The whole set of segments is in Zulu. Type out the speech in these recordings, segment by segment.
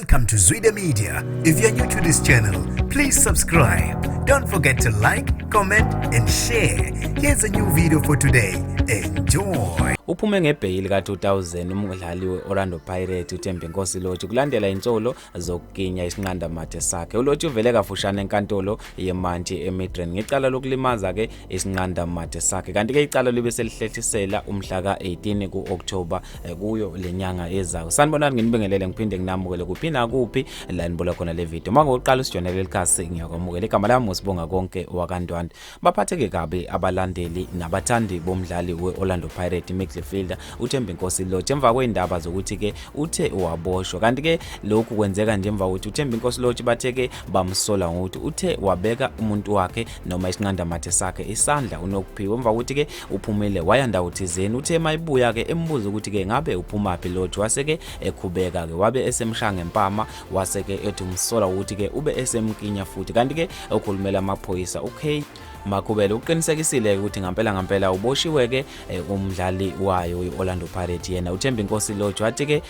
Welcome to Zwida Media. If you're new to this channel, please subscribe. Don't forget to like, comment, and share. Here's a new video for today. Enjoy. Uphume ngebheyili ka-2000 umdlali we-Orlando Pirates uThembinkosi Lorch kulandela insolo zokukinya isinqandamathe sakhe. ULorch uvele kafushane enkantolo yemantshi eMidrand ngecala lokulimaza-ke isinqandamathe sakhe, kanti-ke icala libe selihlehlisela umhla ka-18 ku-Okthoba kuyo le nyanga ezayo. Sanibonani, nginibingelele ngiphinde nginamukele kuphi nakuphi la nibola khona le video. Uma ngokuqala usijonele likhasi, ngiyakwamukela. Igama lami uSibonga Konke wakaNdwandwe. Baphatheke kabi abalandeli nabathandi bomdlali we-Orlando Pirates midfielder uThembinkosi Lorch emva kwezindaba zokuthi-ke uthe waboshwa, kanti-ke lokhu kwenzeka nje emva kokuthi uThembinkosi Lorch bathe-ke bamsola ngokuthi uthe wabeka umuntu wakhe noma isinqandamathe sakhe isandla uNokuphiwe emva kokuthi-ke uphumile waya ndawo thizeni. Uthe mayibuya-ke embuza ukuthi-ke ngabe uphumaphi Lorch, wase-ke ekhubeka-ke wabe esemshaya ngempama, wase-ke ethi umsola ukuthi-ke ube esemkinya futhi. Kanti-ke okhulumela amaphoyisa uK Makhubele uqinisekisile ukuthi ngampela ngampela uboshiwe-ke umdlali wayo i-Orlando Pirates yena uThembinkosi Lorch, wathi-ke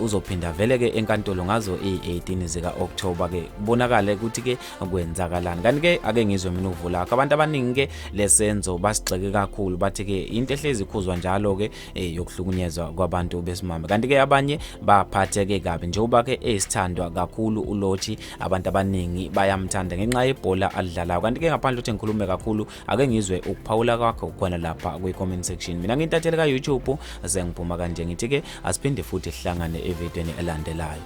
uzophinda vele-ke enkantolo ngazo i-18 zika-Okthoba-ke kubonakale ukuthi-ke kwenzakalani. Kanti-ke ake ngizwe mina uvo lakho. Abantu abaningi-ke lesenzo basigxeke kakhulu, bathi-ke into ehlezi ikhuzwa njalo-ke yokuhlukunyezwa kwabantu besimame. Kanti-ke abanye baphatheke kabi njengoba-ke eyisithandwa kakhulu uLorch, abantu abaningi bayamthanda ngenxa yebhola alidlalayo. Kanti-ke ngaphandle ukuthi ngikhulume kakhulu, ake ngizwe ukuphawula kwakho khona lapha kwi-comment section. Mina ngintatheli ka-YouTube, sengiphuma kanje, ngithi-ke asiphinde futhi sihlangane evidweni elandelayo.